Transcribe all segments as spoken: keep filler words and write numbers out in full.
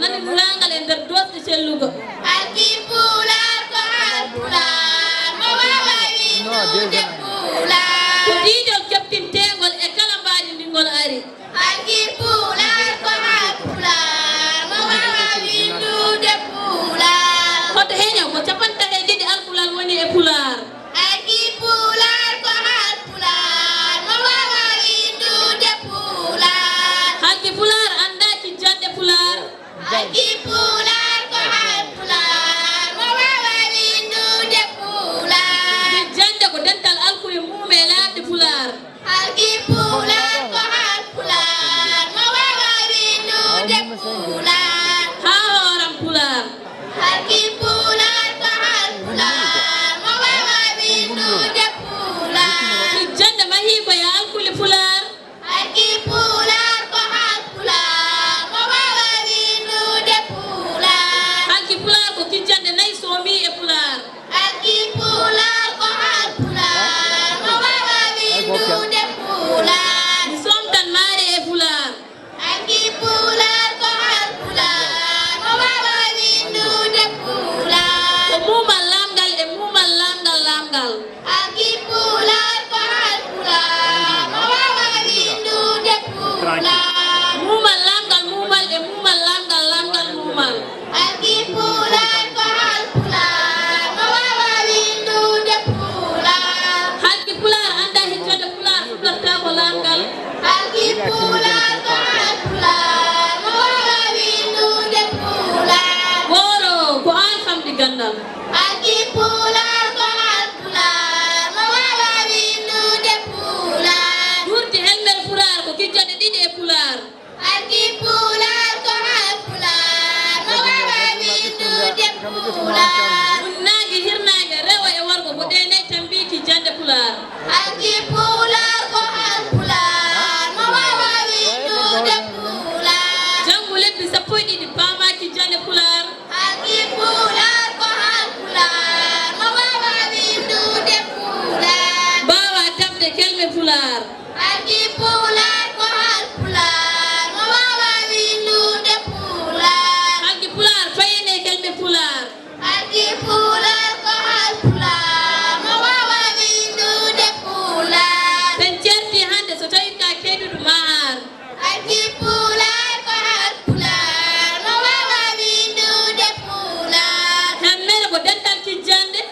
Nani nulaagal e nder doosɗe cellugo. Alki Pulaar ko Haalpulaar, mo waawaa winndude Pulaar. Ko diidol keɓtinteengol e kala mbaadi ndi ngol ari. Alki Pulaar ko Haalpulaar, mo waawaa winndude Pulaar. Hoto heño ko capanɗe tati e ɗiɗi alkulal woni e Pulaar. Alki Pulaar ko Haalpulaar, mo waawaa winndude Pulaar. Halki Pulaar anndaa kijjannde Pulaar. Halki Pulaar ko Haalpulaar, mo waawaa winndude Pulaar. Kijjannde ko dental alkuɓe mum e laaɓde Pulaar. Halki Pulaar ko Haalpulaar, mo waawaa winndude Pulaar. Haa hooram Pulaar. Halki Pulaar ko Haalpulaar, mo waawaa winndude Pulaar. Kijjannde mahii ko e alkule Pulaar. Halki Pulaar ko Haalpulaar, mo waawaa winndude Pulaar. Halki Pulaar ko kijjannde nayi soomii e Pulaar. Halki Pulaar ko Haalpulaar, mo waawaa winndude Pulaar. Mi soomtan maare e Pulaar. Halki Pulaar ko Haalpulaar, mo waawaa winndude Pulaar. Ko muumal laamgal e muumal laamgal laamgal. Halki Pulaar ko Haalpulaar, mo waawaa winndude Pulaar. Muumal laamgal muumal e muumal laamgal laamgal muumal. Halki Pulaar ko Haalpulaar, mo waawaa winndude Pulaar. Halki Pulaar anndaa hijjande Pulaar fuɗɗortaako laamgal. Halki Pulaar ko Haalpulaar, mo waawaa winndude Pulaar. Wooro ko aan famɗi ganndal. Halki Pulaar ko Haalpulaar, mo waawaa winndude Pulaar. Juurti helmere Pulaar ko kijjande ɗiɗi e Pulaar. Halki Pulaar ko Haalpulaar, mo waawaa winndude Pulaar. Funnaange, hirnaange, rewo e worgo ko ɗee nayi tambii kijjannde Pulaar. Halki Pulaar ko Haalpulaar, mo waawaa winndude Pulaar. Janngu lebbi sappo e ɗiɗi paamaa kijjannde Pulaar. Halki Pulaar ko Haalpulaar, mo waawaa winndude Pulaar. Mbaawaa tamde kelme Pulaar. Halki Pulaar ko Haalpulaar, mo waawaa winndude Pulaar. Halki Pulaar, payenee kelme Pulaar. Halki Pulaar ko Haalpulaar, mo waawaa winndude Pulaar. So en ceertii hannde, so tawii ko a keedduɗo ma ar. Halki Pulaar ko Haalpulaar, mo waawaa winndude Pulaar. Hemmere ko dental kijjannde.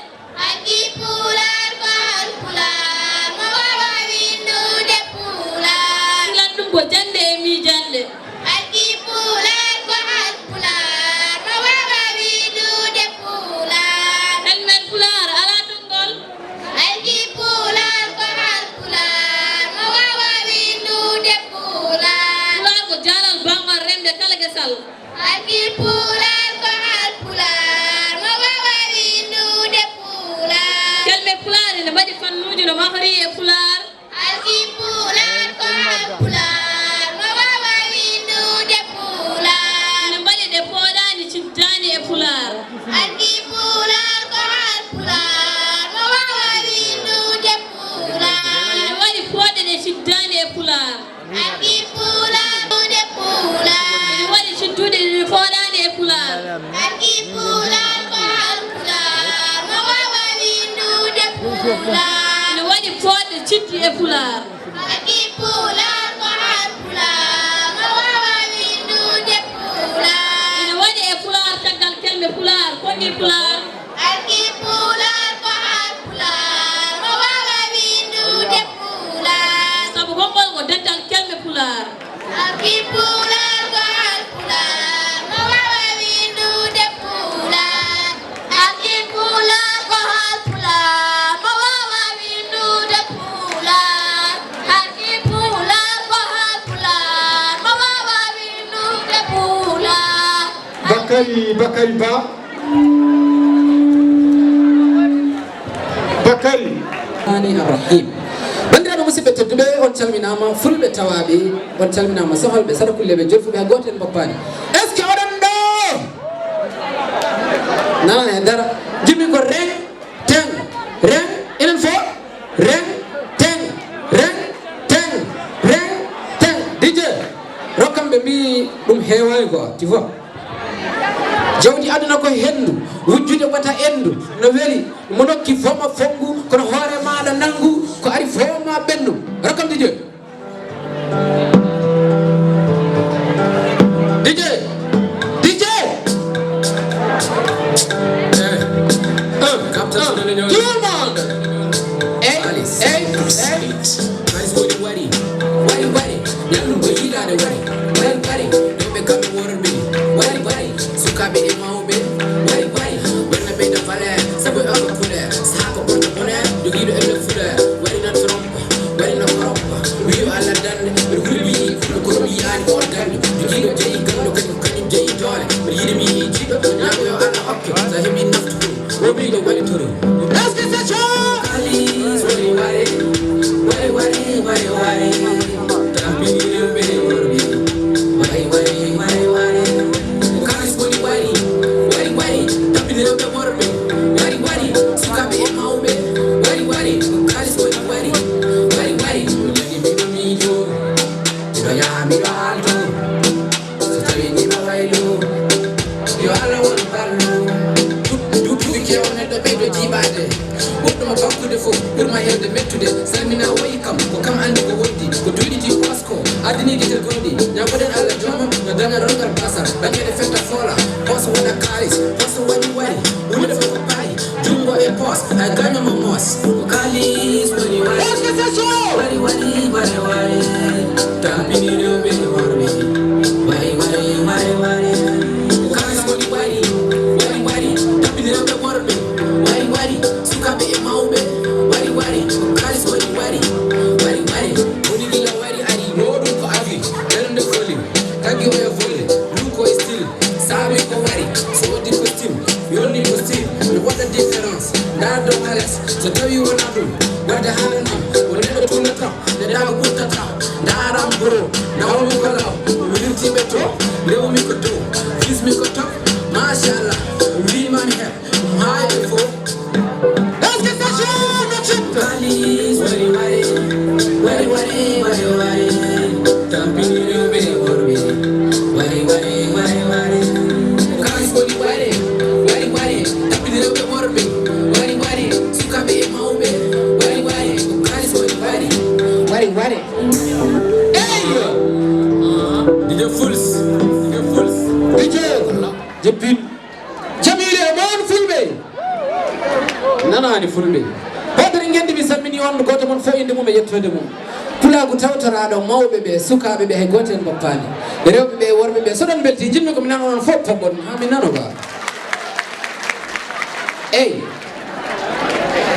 Halki Pulaar ko Haalpulaar, mo waawaa winndude Pulaar. Filan ɗum ko jannde e miijannde. Halki Pulaar ko Haalpulaar, mo waawaa winndude Pulaar. Helmere Pulaar alaa tonngol. Halki Pulaar ko Haalpulaar, mo waawaa winndude Pulaar. Pulaar ko jaalal baamal remde kala gesal. Halki Pulaar ko Haalpulaar, mo waawaa winndude Pulaar. Kelme Pulaar ene mbaɗi fannuuji no mahori e Pulaar. Halki Pulaar ko Haalpulaar, mo waawaa winndude Pulaar. Ene mbaɗi ɗe pooɗaani ciddaani e Pulaar. Halki Pulaar ko Haalpulaar, mo waawaa winndude Pulaar. Ene waɗi pooɗe ɗe ciddaani e Pulaar. Halki Pulaar, winndude Pulaar. Ene waɗi cidduɗe ɗe pooɗaani e Pulaar. Halki Pulaar ko Haalpulaar, mo waawaa winndude Pulaar. Ene waɗi pooɗe ciddi e Pulaar. Halki Pulaar ko Haalpulaar, mo waawaa winndude Pulaar. Ene waɗi e Pulaar caggal kelme Pulaar, ko ɗi Pulaar. Halki Pulaar ko Haalpulaar, mo waawaa winndude Pulaar. Sabu konngol ko dental kelme Pulaar. Halki Pulaar ko Haalpulaar, mo waawaa winndude Pulaar. Halki Pulaar ko Haalpulaar, mo waawaa winndude Pulaar. Halki Pulaar ko Haalpulaar, mo waawaa winndude Pulaar. Bakari, Bakari Ba. Bakari. Rahmaani Rahim. Banndiraaɓe musidɓe tedduɓe, on calminaama, fulɓe tawaaɓe, on calminaama, saholɓe, sarakulleeɓe, jolfuɓe, hay gooto en mboppaani. Est-ce que oɗon ɗo? Nana e dara. Jimmi ko reng, teng, reng, enen fof, reng, teng, reng, teng, reng, teng. D J, rokkam ɓe mbi ɗum heewaani quoi, tu vois. Jawdi aduna ko henndu, wujjude wata enndu. No weli, mo nokki fof ma fonngu, kono hoore maaɗa nanngu, ko ari fof ma ɓenndu. Rokkam D J. D J, D J. Eh, eh, tout le monde. Hey, hey, hey. Kalis woni wari, wari, wari. Ñallugo yiɗaade wari, wari, wari. Rewɓe kamɓe worɓe, wari, wari. Sukaaɓe e mawɓe, wari, wari. Wonno ɓeyda valeur, sabu e oɗo couleur. Sahaa ko ɓurɗo bonheur, jogiiɗo elle fleur. Wari na trompe, wari na korompa. Wiyo Allah dande, mbiɗo huli mi yii, fuɗo ko mi yiyaani on dande. Jogiiɗo jeyi ganndo, kañum, kañum jeyi doole. Mbiɗo yiɗi mi yii jiɗo, ñaago yo Allah hokke. So heɓi naftu ɗum, o wiɗo wari toro. Est-ce que c'est chaud? Kalis woni wari, wari, wari, wari, wari. Tampini rewɓe e worɓe. Wari, wari, wari, wari. Kalis woni wari, wari, wari. Tampini rewɓe e worɓe. Wari, wari. Sukaaɓe e mawɓe. Wari, wari. Kalis woni wari, wari, wari. Nani mino miijo. Miɗo yaha, miɗo haalto. So tawi ni ma waylo, yo Allah won ballo. Duɗɗuɓe kew neɗɗo ɓeydo jiiɓaade. Goɗɗo mo bakkude fof ɓurma heewde mettude. Salmina woyi kam, ko kam anndi ko wondi. Ko duuɗi di osko, ardini gite gonɗi. Ñaagoɗen Allah joomam, no daña rongal basal. Dañede fetta foola, poso waɗa kaalis, poso waɗi wari. Woni fof ko payi. Junngo e poos, hay gaño mo moos. Kalis woni wari. Est-ce que c'est chaud? Wari, wari, wari, wari. Tampini rewɓe e worɓe. Wari, wari, wari, wari. Kalis woni wari. Wari, wari. Tampini rewɓe e worɓe. Wari, wari. Sukaaɓe e mawɓe. Wari, wari. Kalis woni wari. Wari, wari. Woni gila wari ari. Ɗo ɗum ko avril. Ɓernde foli. Tagi oya voli. Ɗum ko style. Saabi ko wari. So wodi costume. Yolni ko style, mi waɗa différence. Ndaa domares, so tawi wona ɗum, wadde haalana, o neɗɗo tunnata, neɗɗaaɗo ɓurtata. Ndaaram bro, nawmi ko law, mi wirtiiɓe to, rewmi ko dow, fismi ko top, machallah, wiima mi heɓ, maayo fof. Est-ce que c'est chaud, notre chute? Kalis, wari, wari, wari, wari, wari, wari. Tampini rewɓe e worɓe. Wari, wari, wari, wari. Kalis woni wari. Wari, wari. Tampini rewɓe e worɓe. Wari, wari. Sukaaɓe e mawɓe. Wari, wari. Kalis woni wari. Wari, wari. Hey! D J Fools. D J Fools. D J. Jeppin. Jamiire e mon fulɓe. Nanaani fulɓe. Hoodere ngenndi, mi salmini on gooto mon fof innde mum e yettoode mum. Pulaagu tawtoraaɗo mawɓe ɓe, sukaaɓe ɓe, hay gooto en bappaani. Rewɓe ɓe, worɓe ɓe, so ɗon mbeltii, njiɗmi ko mi nana on fof toɓɓon, haa mi nano ba. Eyi.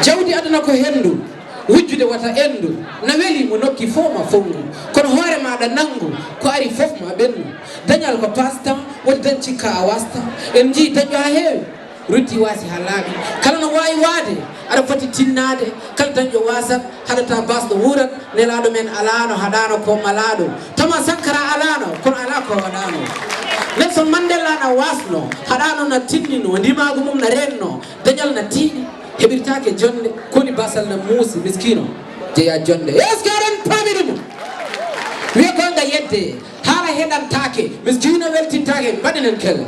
Jawdi aduna ko henndu, wujjude wata enndu. Na weli mo nokki fof ma fonngu. Kono hoore maaɗa nanngu, ko ari fof ma ɓennu. Dañal ko passe-temps, woni dañ cikka a wasta. En njii dañɗo haa heewi. Ruddi waasi haa laaɓi. Kala no waawi waade, aɗa foti tinnaade. Kala dañɗo waasat, haɗata baasɗo wuurat. Nelaaɗo men alaano, haɗaano ko malaaɗo. Thomas Sankara alaano, kono alaa ko waɗaano. Nelson Mandela na waasno, haɗaano na tinnino, ndimaagu mum na reenno. Dañal na tiiɗi, heɓirtaake jonnde, koni baasal na muusi, miskiino, jeyaa jonnde. Est-ce que aɗon paami ɗum? Wiye goonga yedde, haala heɗantaake, miskiino weltintaake, mbaɗen en kelle.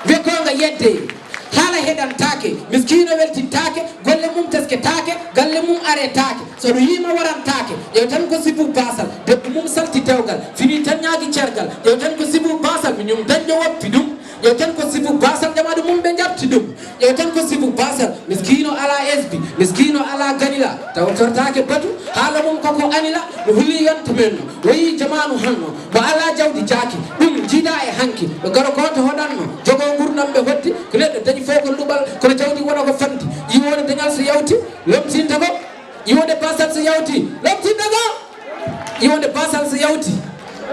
Wiye goonga yedde, haala heɗantaake, miskiino weltintaake, golle mum tesketaake, galle mum aretaake. So ɗum yiima warantaake, ƴeew tan ko sibu baasal, debbo mum salti dewgal, fini tan ñaagi cergal, ƴeew tan ko sibu baasal, miñum dañde woppi ɗum, ƴeew tan ko sibu baasal, jamaɗo mum ɓe njaɓti ɗum, ƴeew tan ko sibu baasal, miskiino alaa esbi, miskiino alaa ganila, tawa tortaake batu, haala mum koko anila, no huli yonta men no. Weyi jamaanu hanno, mo alaa jawdi jaaki, ɗum jiidaa e hanki. Ɓe garo gooto hoɗanno, jogoo ngurndan ɓe hoddi, ko neɗɗo dañi fof ko luɓal, kono jawdi wona ko fanti. Ƴiwoode dañal so yawti, lomtinta ko, ƴiwoode baasal so yawti, lomtinta ko, ƴiwoode baasal so yawti,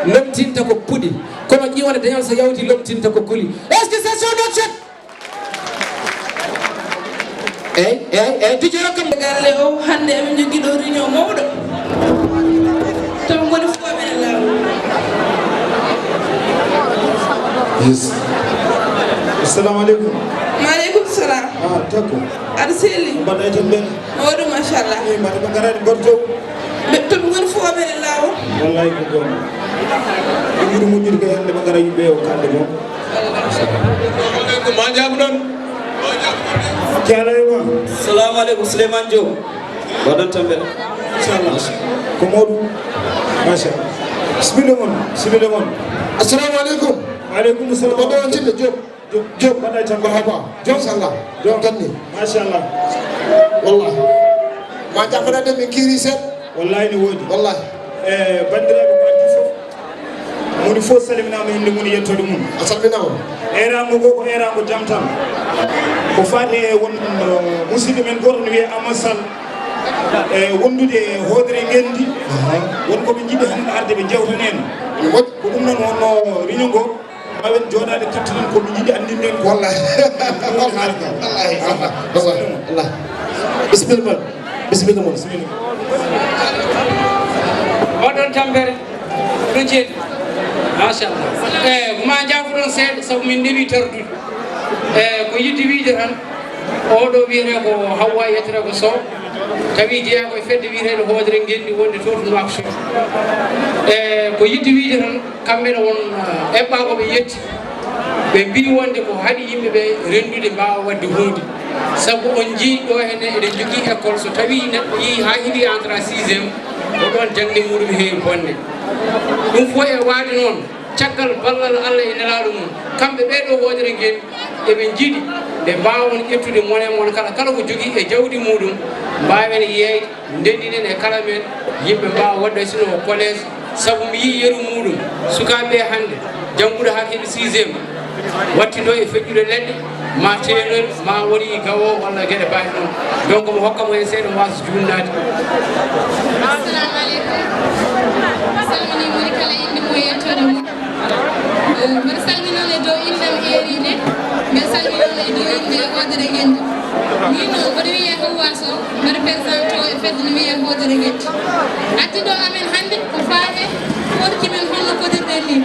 lomtinta ko puɗi. Kono ƴiwoode dañal so yawti, lomtinta ko kuli. Est-ce que c'est son autre? Eyyi, eyyi, eyyi, D J rokkam. Galle o, hannde emin njogii ɗo réunion mawɗo. To ɓe ngoni fof emin e laawol. Yes. Assalamu aleykum. Maaleykum salam. Ah, Takko. Aɗa selli? Mbaɗɗa e jam ɓen? Mawɗo, machallah. Eyi, mbaɗa ɓe ngaraani mbaɗa dow. Ɓe, to ɓe ngoni fof emin e laawol. Wallay ko goonga. Ɓe njiɗi moƴƴude kay hannde ɓe ngara yimɓe o kalde mo. Wallay. Ma jaabu ɗon. Jaaraama. Salamu aleykum, Souleymane Diop. Mbaɗon tampere. Inchallah. Ko mawɗum. Machallah. Bisimilla mon, bisimilla mon. Assalamu aleykum. Wa aleykum salam. Ko ɗo on tinno Diop. Diop, Diop, mbaɗa e tampere. Marhaba. Diop. Inchallah. Diop. Tanni. Machallah. Wallahi. Ma jaafoɗa de min kiiri seeɗa. Wallahi ne woodi. Wallahi. E, banndiraaɓe ko addi fof. Moni fof salminaama innde mum e yettoode mum. A salminaama. Eeraango ngo ko eeraango jam tan. Ko faati e won, uh, musidɗo men gooto no wiyee Amadou Sall. E wondude e hoodere ngenndi. Aha. Won ko ɓe njiɗi hannde arde ɓe njewtanen. Ene moƴƴi. Ko ɗum noon wonno réunion ngo. Mbawen jooɗaade kattiɗen ko mi yiɗi anndinde en ko. Wallahi. Wallahi. Wallahi. Wallahi. Bisimilla mon. Bisimilla mon. Bisimilla. Mbaɗon tampere. Ɗo ceeɗu. Machallah. Eyi, ko ma jaafoɗon seeɗa sabu min ndewi tardude. Eyi, ko yiɗde wiide tan, oɗo wiyetee ko Hawwa, yettere ko Sow, tawi jeyaa ko e fedde wiyeteende Hoodere Ngenndi wonde to to Nouakchott. Eyi, ko yiɗde wiide tan, kamɓe ne won, eh, eɓɓaa ko ɓe yetti. Ɓe mbii wonde ko haɗi yimɓe ɓe renndude mbaawa waɗde huunde. Sabu on njii ɗo henne eɗen njogii école, so tawii neɗɗo yii haa heɓi entrée sixième, ko ɗoon jaŋde muɗum heewi bonde. Ɗum fof e waade noon, caggal ballal Allah e nelaaɗo mum, kamɓe ɓee ɗo Hoodere Ngenndi, eɓe njiɗi nde mbaawon ƴettude mone mon kala, kala ko jogii e jawdi muɗum, mbaawen yeeyde, ndenndinen e kala men, yimɓe mbaawa waɗde sino ko collège, sabu mi yii yeru muɗum, sukaaɓe ɓe hannde, janngude haa keɓi sixième, wattindo e feƴƴude leɗɗe, ma teelel, ma woni gawo walla geɗe baaɗe noon. Donc, mo hokka mo heen seeɗa, mo waasa juulnaade. Assalamu aleykum. Salmini moni kala innde mum e yettoode mum. Eh, mbeɗa salmina on e dow innde am Eeri nde. Mbeɗa salmina on e dow innde Hoodere Ngenndi. Min noon, mboɗo wiyee Hawwa Sow, mbeɗa représenté e fedde no wiyee Hoodere Ngenndi. Addi ɗo amen hannde ko faate hoɗki men holno kodirɗen ni.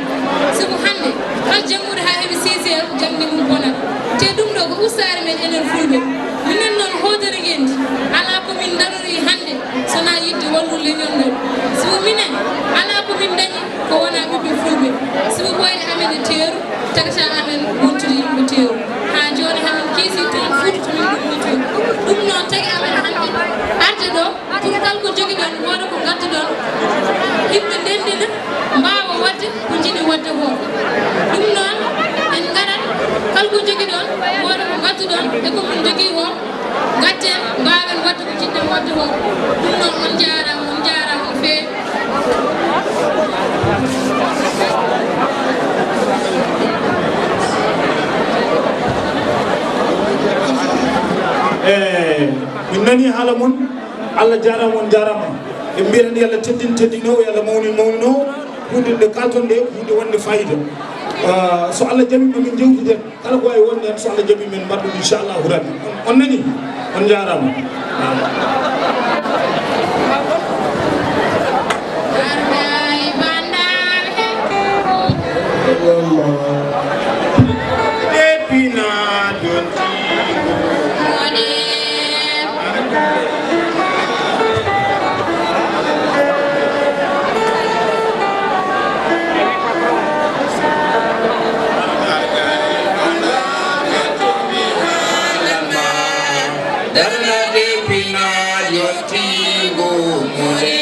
Sabu hannde, kala janngude haa heɓi sixième, jaŋde mum bonat. Te ɗum ɗo ko ustaare men enen Fulɓe. Minen noon Hoodere Ngenndi, alaa ko min ndarorii hannde, so wonaa yiɗde wallude leñol ngol. Sabu minen, alaa ko min ndañi, ko wonaa ɓiɓɓe Fulɓe. Sabu ɓooyre amen e teeru, tagata amen wontude yimɓe teeru. Haa jooni hamin kiisii toon Fuuta to min ɗum woni toon. Ɗum noon tagi amen hannde arde ɗo, pour kala ko njogiɗon, wooda ko ngadduɗon, yimɓe ndenndina, mbaawa waɗde ko njiɗi waɗde ko. Ɗum noon, en ngarat, kala ko njogiɗon, wooda ko ngadduɗon, e ko min njogii ko, ngadden, mbaawen waɗde ko njiɗɗen waɗde ko. Ɗum noon, on njaaraama, on njaaraama no feewi. Eh, min nani haala mon. Allah jaaraama, on jaaraama. En mbiyat tan yo Allah teddin teddinoowo, yo Allah mawnin mawninoowo. Huunde nde kalton nde, huunde wonde fayida. Ah, so Allah jaɓi ma min njewtiden. Kala ko wawi wonde hen, so Allah jaɓi, min mbaɗa ɗum, inchallahu rabbi. On, on nani? On njaaraama. Darnade pinal yontiigu mure.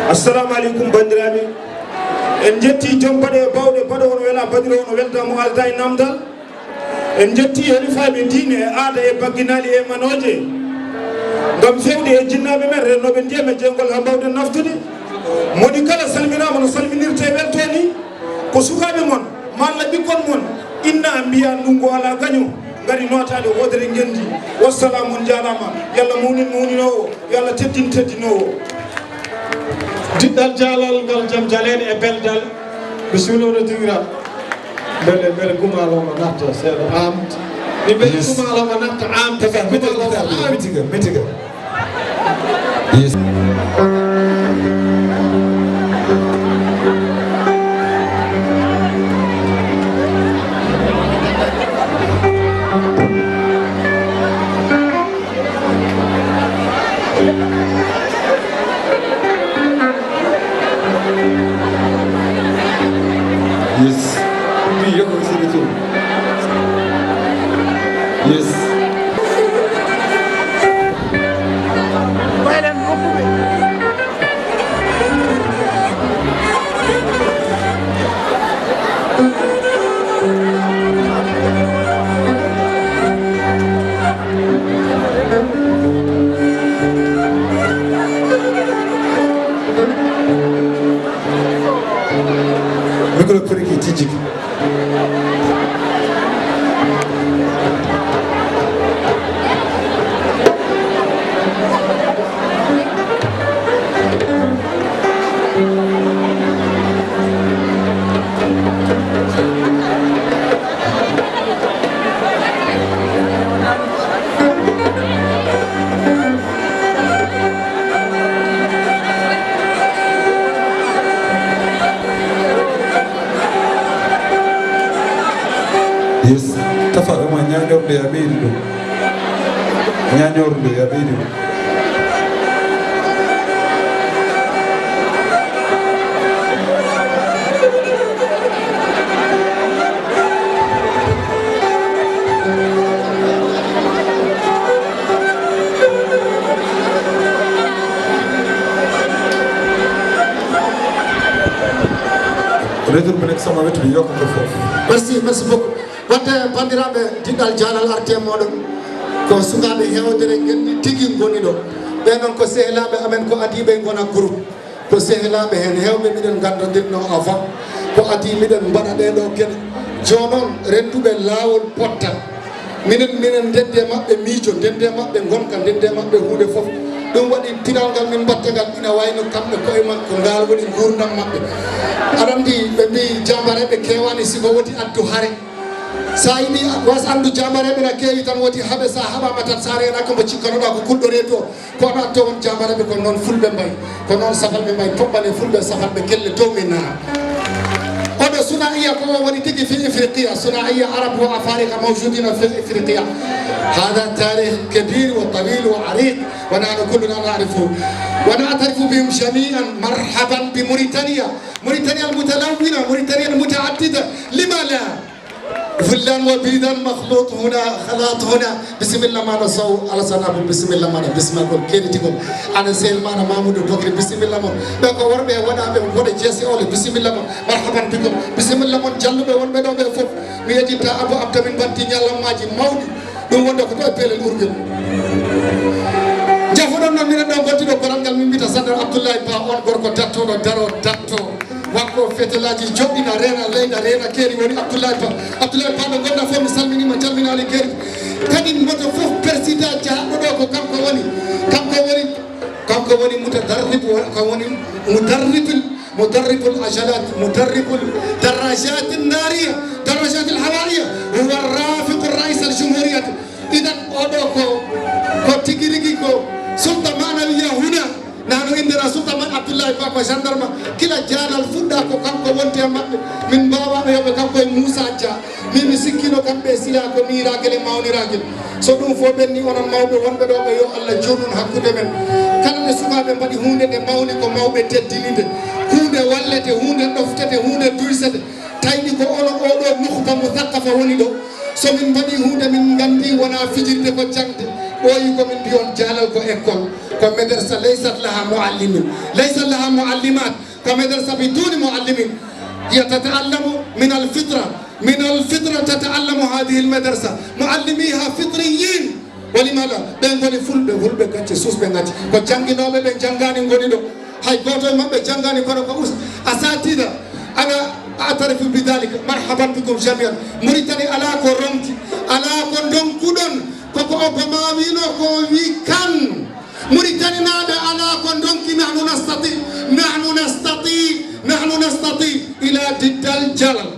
Assalamu aleykum, banndiraaɓe. En njetti joom baɗe e bawɗe, baɗo on wela, baɗiro on welda mo alda e namdal. En njetti helifaaɓe diine e aada e bagginaali e manooje. Ngam fewde e jinnaaɓe men rennooɓe ndiyam e jeyngol haa mbawɗen naftude. Moni kala salminaama no salminirte e welto ni. Ko sukaaɓe mon, malla ɓikkon mon, inna mbiya ndungu alaa gaño, ngari nootaade wodere ngenndi. Wassalaamu, on njaaraama. Yalla mawnin mawninoowo, yalla teddin teddinoowo. Diɗɗal jaalal ngal, jam jaleede e beldal. Bisimilla, no diwira. Mbele, mbele gumaalo ma natta seeɗa am. Mi mbele Yes. gumaalo ma natta am. Tata, mitiga, mitiga, mitiga. Yes. Yes. Mi yokko sirri to. Yes. Micro foti ki tijjiki. Yes. Tafa, ɗum a ñaañorde, a ɓeydi ɗum. Ñaañorde, a ɓeydi ɗum. Retour bi nekk sama wetu bi, yokk ko foofu. Merci, merci beaucoup. Wadde, banndiraaɓe, diɗɗal jaalal arti e mooɗon. Ko sukaaɓe heewtere ngenndi tigi ngoni ɗo. Ɓee noon ko sehilaaɓe amen, ko adii ɓe ngona groupe. Ko sehilaaɓe heen heewɓe miɗen nganndodirnoo avant. Ko adii miɗen mbaɗa ɗee ɗoo geɗe. Jooni noon, rennduɓe laawol pottal. Minen, minen ndenndi e maɓɓe miijo, ndenndi e maɓɓe ngonka, ndenndi e maɓɓe huunde fof. Ɗum waɗi pinal ngal min mbatta ngal ina wayno kamɓe koye makko, ngal woni nguurndam maɓɓe. Aɗa anndi, ɓe mbii jaambareeɓe keewaani siko woti addu hare. So a yiɗi was anndu jaambareeɓe na keewi tan, woti haɓe, so a haɓaama tan, so a reenaaka mbo cikkanoɗaa ko kuɗɗo reedu o. Ko onon to on jaambareeɓe, ko noon fulɓe mbayi, ko noon safalɓe mbayi, toɓɓane fulɓe safalɓe gelle dow min nana. Oɗo Sunaiya ko o woni tigi fi Ifriqiya, Sunaiya Arab wa Afarika mawjudina fi Ifriqiya. هذا تاريخ كبير وطويل وعريق، ونحن كلنا نعرفه ونعترف بهم جميعا. مرحبا بموريتانيا، موريتانيا المتلونة، موريتانيا المتعددة. لما لا؟ Fullan wa bidan makhlut huna, khalat huna. Bisimilla maɗa Sow Alassane Abou, bisimilla maɗa, bisimilla kon keɗitigol. Ana sehil maɗa Mamoudou Bokri, bisimilla mon. Ɓe ko worɓe e waɗaɓe woɗe jeese ole, bisimilla mon. Marhaban bikum, bisimilla mon jalluɓe wonɓe ɗo ɓe fof. Mi yejjitta Abou Abda, min mbaɗti ñallammaaji mawɗi. Ɗum wonde ko to e Pelel Urgel. Jafoɗon noon minen ɗo ngontiɗo koral ngal min mbita Sadar Abdoulaye Ba, on gorko dattoɗo, daro, datto. Wakko fetelaaji joɗɗina, reena leyɗa, reena keeri woni Abdoulaye Ba. Abdoulaye Ba ɓe ngonɗa fof mi salminima, calminaali keeri. Kadi mboto fof président jahaɗo ɗo ko kanko woni. Kanko woni, kanko woni mutadarribu, kanko woni mudarribul, mudarribul ajalat, mudarribul darajat nariya, darajat hawaiya, huwa rafiqu rais al jumhuriyat. Idan oɗo ko, ko tigi rigi ko sulta manawiya huna. Nano indira sulta man Abdoulaye Ba ko gendarme. Kila jaanal fuɗɗa ko kanko wonti e maɓɓe. Min mbawaɓe yoɓe kanko e Moussa Dia. Min mi sikkino kamɓe e sila ko miiragel e mawniragel. So ɗum fof ɓenni onon mawɓe wonɓe ɗo ɓe yo Allah joɗun hakkunde men. Kala nde sukaaɓe mbaɗi huunde nde mawni ko mawɓe teddini nde. Huunde wallete, huunde ɗoftete, huunde duysete. Tayni ko onon oɗo nukhba muthaqafa woni ɗo. So min mbaɗi huunde min nganndi wona fijirde ko jaŋde. Ɓooyi ko min mbiyon jaalal École, ko madrasa laysat laha muallimin, laysat laha muallimat, ko madrasa biduni muallimin. Hiya tata'allamu min al-fitra, min al-fitra tata'allamu hadhihi al-madrasa. Muallimiha fitriyin. Wa limada? Ɓe ngoni fulɓe, fulɓe gacce, suusɓe gacce. Ko jannginooɓe ɓe janngaani ngoni ɗo. Hay gooto e maɓɓe janngaani kono ko us-, asatida. Ana a'tarifu bidhalika. Marhaban bikum jami'an. Muritani alaa ko ronki, alaa ko ndonkuɗon. Koko Obama wiino ko wi kan. Muritaninaaɓe alaa ko ndonki. Nahnu nastati, nahnu nastati, nahnu nastati ila diddal jalal.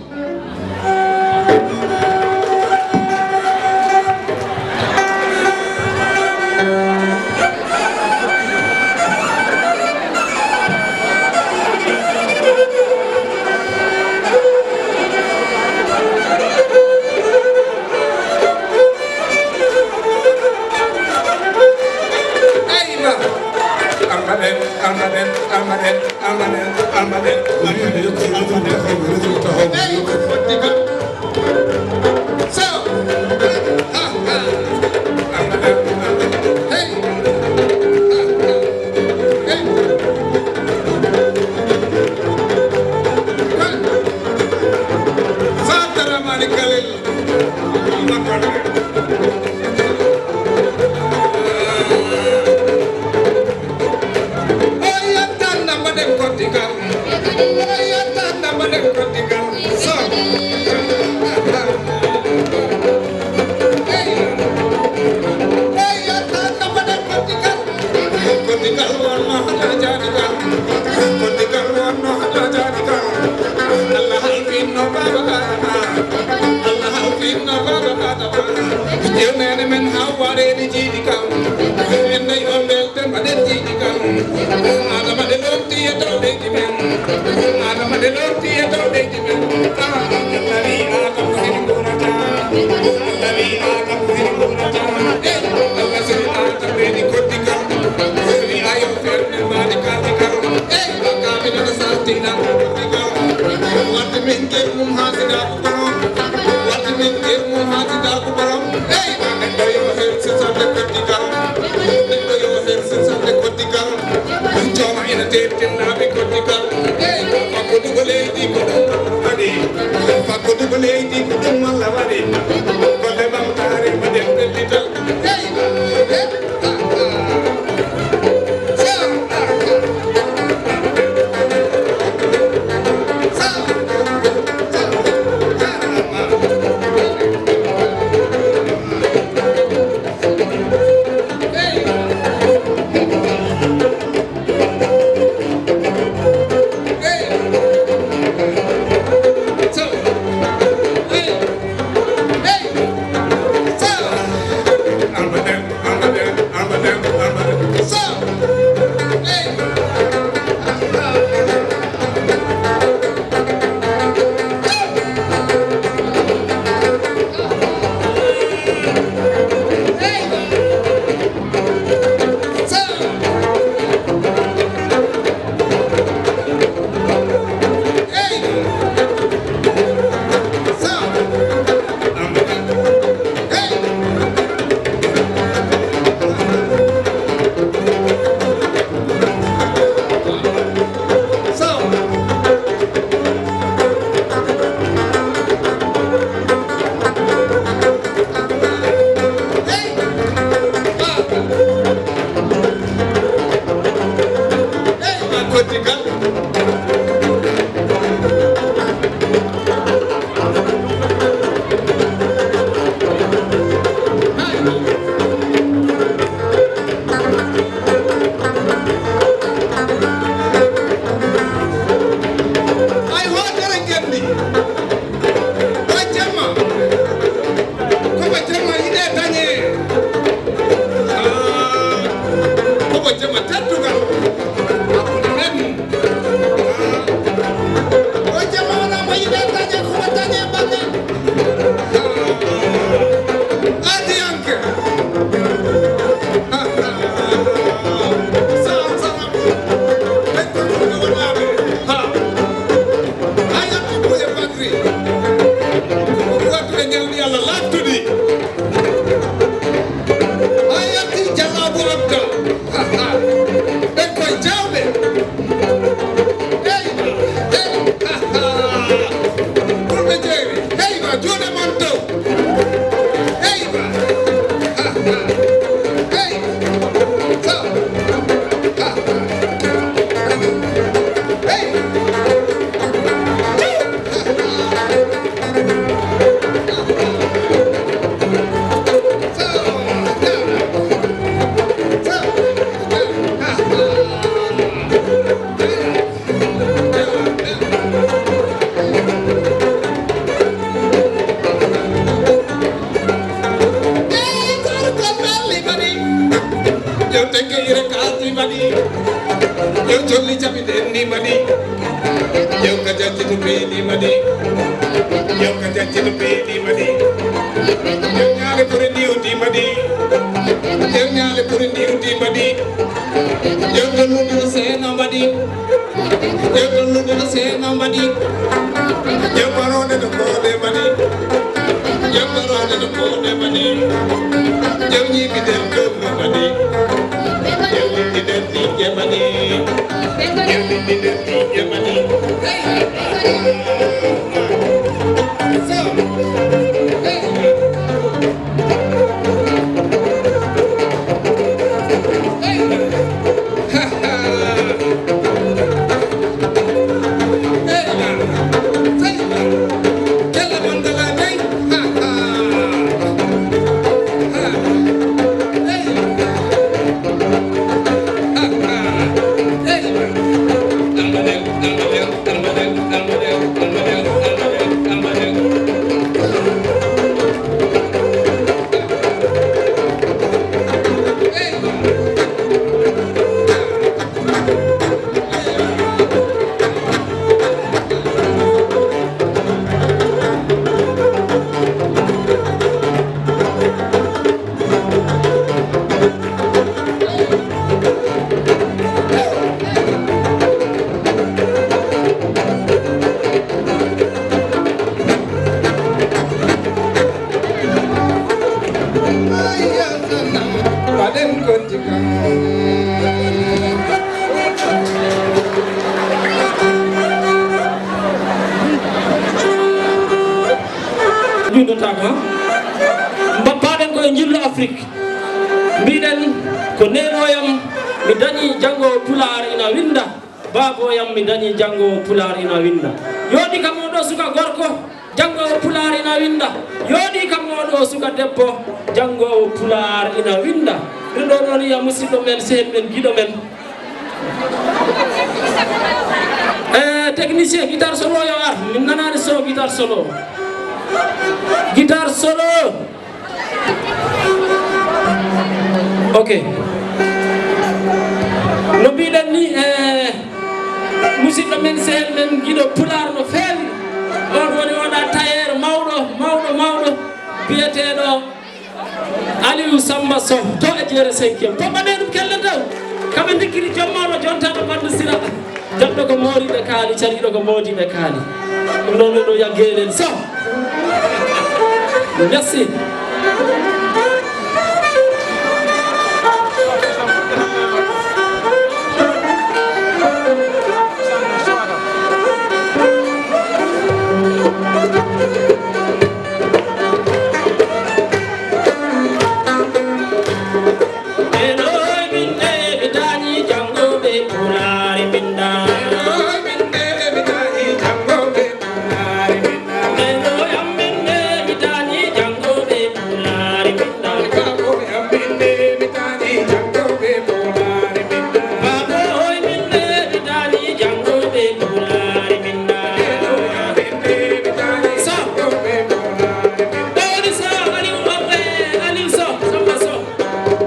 Eywa! Almaɗen, almaɗen, almaɗen, almaɗen, almaɗen, almaɗen. Hey! So! Ha, ha! Almaɗen, almaɗen. Hey! Ha, ha! Hey! Hey! Sa Abdurrahmani Khalil. Koddigal wonno hada janigal, koddigal wonno hada janigal. Allah halfinno baba Adama, Allah halfinno baba Adama. Yewnene men Hawwa reeni jiidi kam, en nayi on belte mbaɗen jiidi kam. Adama de lomti e dow leydi men, Adama de lomti e dow leydi men. Ah, Allah wi Adama heni mburata, Allah wi Adama heni mburata. Eh, Allah sori Adama reeni koddigal, sori ayo ferne mbaɗi kaldigal. Eh, bakaɓe nana saltina koddigal, wadde min ker mum ha sida. Watti min ker mum ha sida ko borom. Hey, neɗɗo yo her sisande koddigal. Neɗɗo yo her sisande koddigal. Jooma ina teddinaaɓe koddigal. Hey, fakkudugo leydi ko ɗum waɗi. Fakkudugo leydi ko ɗum walla waɗi. Golle ɓamtaare mbaɗen pellital. Hey, hey. Ay, hootere ngenndi. Ko jamma. Ko ko jamma yiɗe dañe. Ah, ko ko jamma teddugal. Hakkunde men. Ah. Ko jamma wona ko yiɗe dañe, ko ko dañe baɗe. Ah. Adiyanke. Ah, ah, ah, ah. Salam, salam. Ɓen ko ɗum wonaaɓe. Ha. A yalti ko e Badri. Ko wattude ñalɗi Allah laaɓtuɗi. A yalti Jalla Abu Abda. Ɓen koye jawɓe. Eywa, eywa, ɓulɓe jeeri. Eywa, juuɗe mon dow. Eywa. Eywa. So. Eywa. Yo tekke ire kaati mbaɗi. Yo jolli jaɓi ɗen ni mbaɗi. Yo ka jajji to peeni mbaɗi. Yo ka jajji to peeni mbaɗi. Yo ñaale puri ndiwdi mbaɗi. Yo ñaale puri ndiwdi mbaɗi. Yo dollude no seena mbaɗi. Yo dollude no seena mbaɗi. Yo barooɗe no koode mbaɗi. Yo barooɗe no koode mbaɗi. Yo ñiiɓi nder jomma mbaɗi. Yo ɗiɗɗi nder ɗiɗɗe mbaɗi. Yo ɗiɗɗi nder ɗiɗɗe mbaɗi. Waɗen konti kam. Junndotaako, ha? Mbappaɗen ko e njillu Afrik. Mbiɗen ko neenoyam mi dañi janngo Pulaar ina winnda. Baabo yam mi dañi janngo Pulaar ina winnda. Yooɗi kam oɗo suka gorko, janngo Pulaar ina winnda. Yooɗi kam oɗo suka debbo, janngo Pulaar ina winnda. Ɗum ɗo noon ya musidɗo men, sehil men, giɗo men. Eh, technicien, guitare solo yo ar. Min nanaani so guitare solo. Guitare solo. Ok. No mbiɗen ni, eh, musidɗo men, sehil men, giɗo Pulaar no feewi. On woni oɗa tailleur mawɗo, mawɗo, mawɗo, biyeteeɗo Aliou Samba Sow, to e jeere cinquième. Pompanee ɗum kelle dow. Kamɓe ndikkiri joom mawɗo jontaɗo Bandu Sira. Jaɓɗo ko mooriiɓe kaali, cariiɗo ko moodiiɓe kaali. Ɗum ɗon ɗo yaggeelen so. Merci.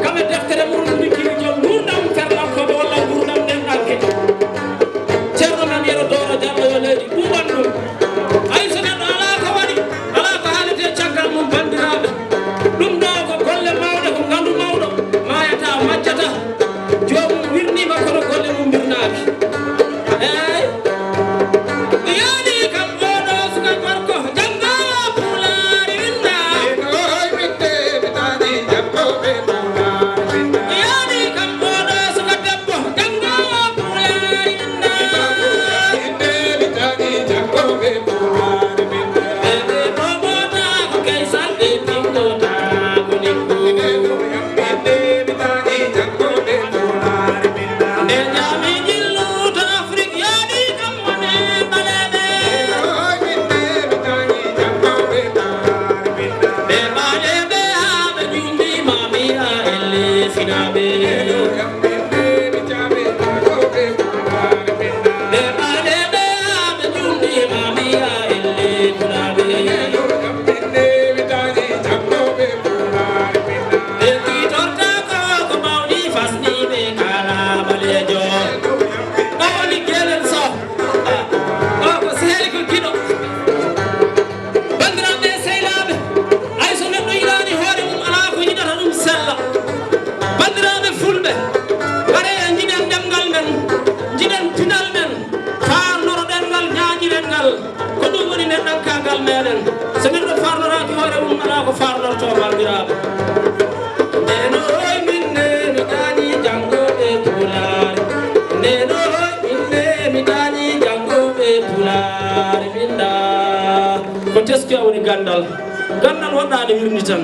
Kamɓe deftere mum ndikki joom nguurndam ferlankooɓe walla nguurndam denɗanke. Ceerno men Yero Dooro Jallo yo leydi ɓuuɓan ɗum. Hay so neɗɗo alaa ko waɗi, alaa ko haaletee caggal mum, banndiraaɓe. Ɗum ɗo ko golle mawɗe, ko ngalu mawɗo, maayataa, majjataa. Joomum wirniima kono golle mum mbirnaaki. Eey. Yoni kam oɗo suka gorko, janngo Pulaar winnda. Yoni kam oɗo Ɓe ƴami jillu to Afrik, yaaɗi kamma ne ɓaleeɓe. Ɓe ɓaleeɓe haa ɓe juumɗi, ma mi a elle finaaɓe. Ɓe ɓaleeɓe haa ɓe juumɗi, ma mi a elle finaaɓe. Ɓe tiitortaako ko mawni fasni ɓe kala ɓaleejo. Ɗo woni Geelel Soh. Ɗo ko Seeri ko Giɗo. Banndiraaɓe sehilaaɓe, hay so neɗɗo yiɗaani hoore mum, alaa ko yiɗata ɗum sella. Banndiraaɓe Fulɓe, aree njiɗen ɗemngal men, njiɗen pinal men, faarnoro ɗemngal, ñaaƴiren ngal. Ko ɗum woni neɗɗankaagal meɗen. So neɗɗo faarnoraaki hoore mum, alaa ko faarnortoo, banndiraaɓe. Ndeno hoy min ne mi ɗaani janngooɓe Pulaar. Ndeno hoy min ne mi ɗaani janngooɓe Pulaar. Min da. Ko teskiya woni ganndal. Ganndal woɗɗaani wirni tan.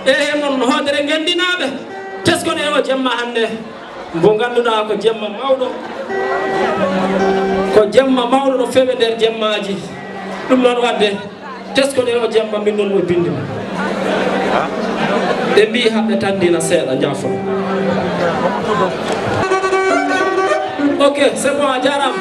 E he mon hoodere ngenndinaaɓe. Teskoɗe o jemma hannde. Mbo ngannduɗaa ko jemma mawɗo, ko jemma mawɗo no feewe nder jemmaaji. Ɗum noon waɗde, teskoɗe o jemma, min noon mo bindi mum. Ɓe mbii haɓɓe tan ndina seeɗa, njaafo. Ok, c'est bon, a jaaraama.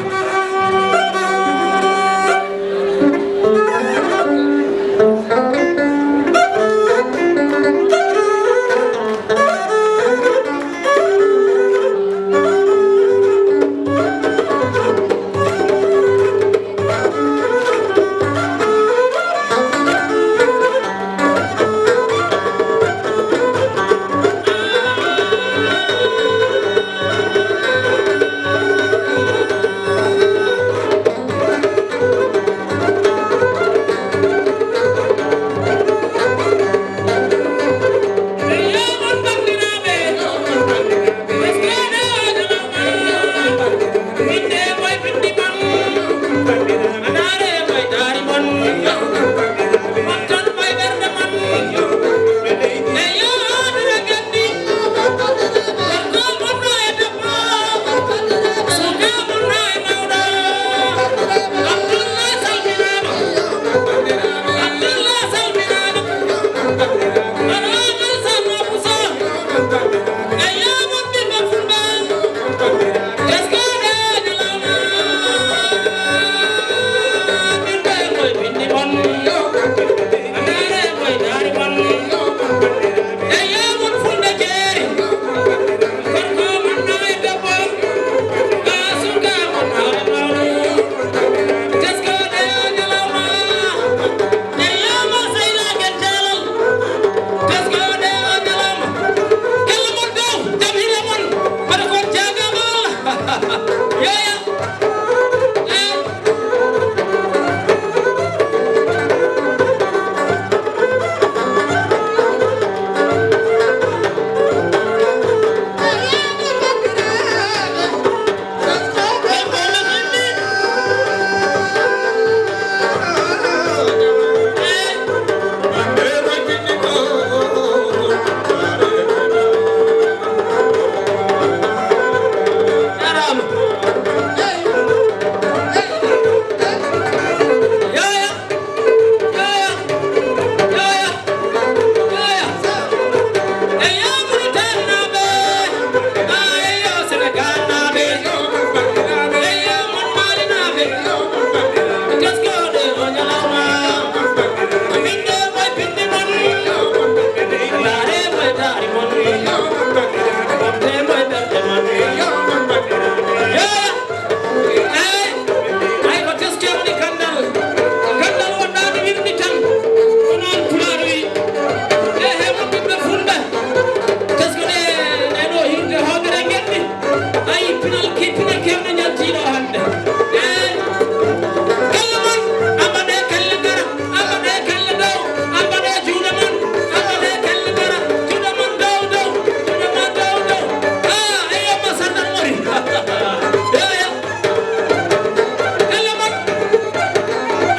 Eey, ay ko teskewni ganndal. Ganndal wonɗaani wirdi tan. Ko noon Pulaar wi. E he mon ɓiɓɓe Fulɓe. Teskoɗe ɗee ɗoo hirde hoodere ngenndi. Ay pinal ki, pinal kewɗe njaltiiɗo hannde. Eey. Kala mon, aɓa ɗe kelle ngara. Aɓa ɗe kelle dow, aɓa ɗe juuɗe mon, aɓa ɗe kelle ngara, juuɗe mon dow, dow, juuɗe mon dow, dow. Ah, eyo, ma sandal mori. Yo, yo. Kelle mon,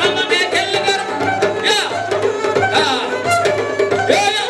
aɓa ɗe kelle ngara. Ya. Ah. Yo, yo.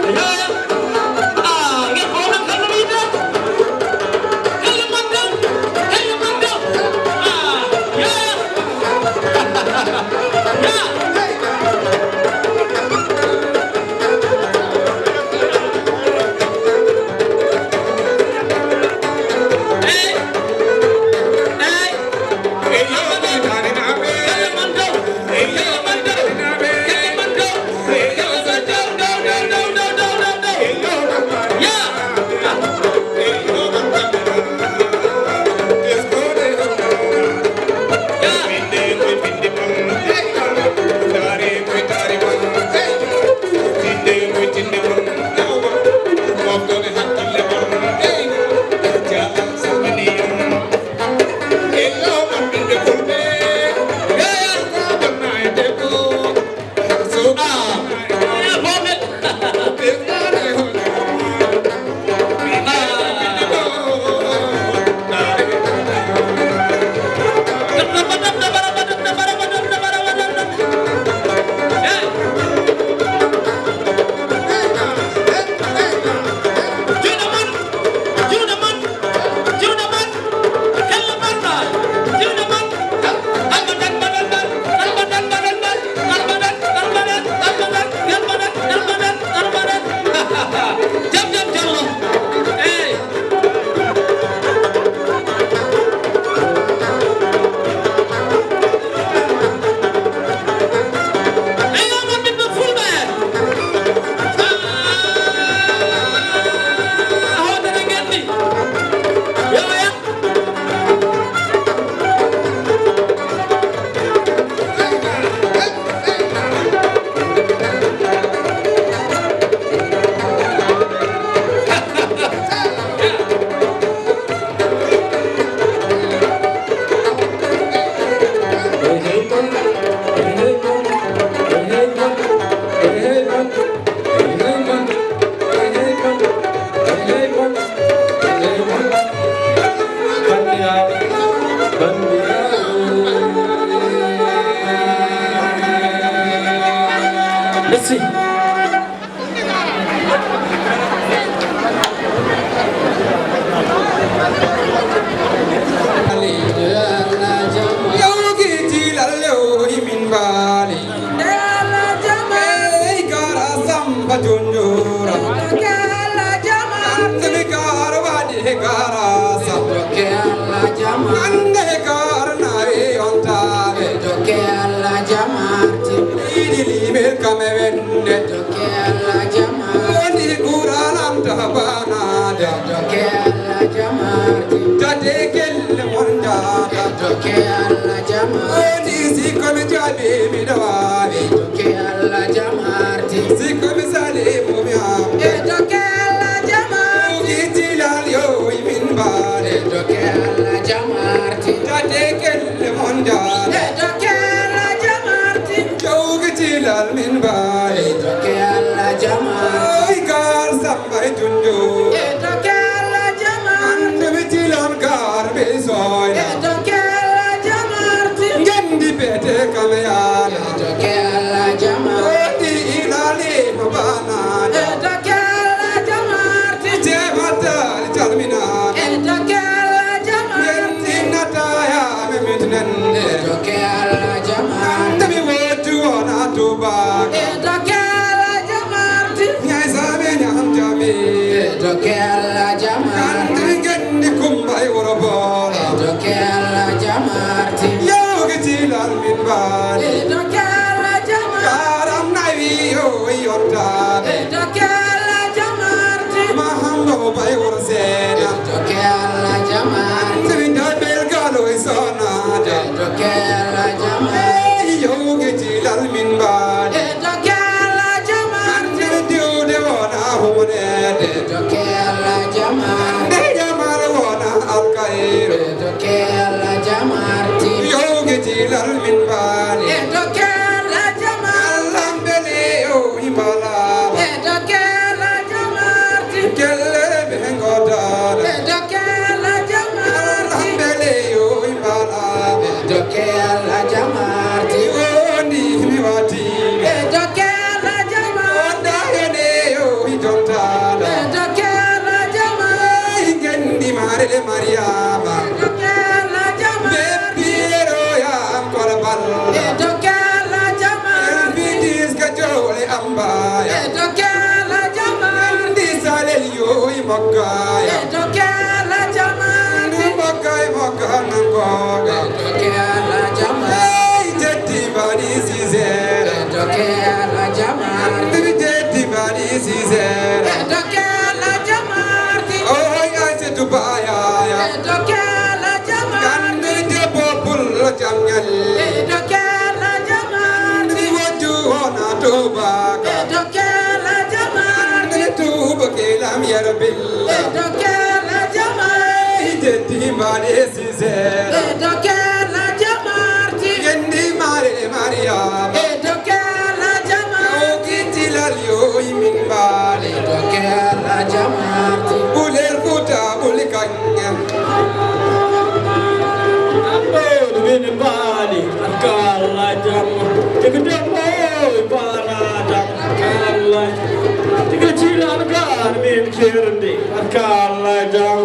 Merci. Mokkaya. Ɓe dokke Alla jamaati. Mokkay mokkan nan goonga. Ɓe dokke Alla jamaati. Hey, jetti mbaɗi Siise. Ɓe dokke Alla jamaati. Andir jetti mbaɗi Siise. Ɓe dokke Alla jamaati. Oy, Aysatu Ba Yaya. Ɓe dokke Alla jamaati. Andir debbo pullo jam ñalle. Ɓe dokke Alla jamaati. Andir wajju wona Tuubaaku. Ɓe dokke Alla jamaati. Andir Tuuba ke lam yar bil. Ɓe dokke Alla jamaati. Jetti mbaɗi Siise. Ɓe dokke Alla jamaati. Yendi mare Mariama. Ɓe dokke Alla jamaati. O kitilal yo imin mbaɗi. Ɓe dokke Alla jamaati. Ɓulel Fuuta ɓuli kaŋŋe. Amɓe min mbaɗi. Barka Alla jam. Tigi debbo e baana dam. Barka Alla. Tigi cilan gar min kirndi. Barka Alla jam.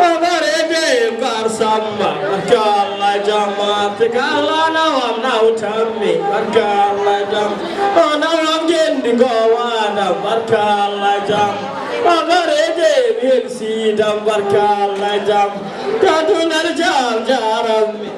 Abarede Gar Samba, barka Alla jam, barka Alla nawam nawtammi, barka Alla jam, o nawam gendi ko wadam, barka Alla jam, abarede mi helsidam, barka Alla jam, tadunar jam jarammi.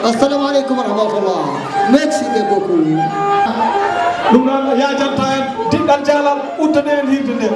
Assalamu aleykum wa rahmatullah. Merci beaucoup. Ɗum noon, yaajantaa en diɗɗal jaalal, uddane en hirde nde.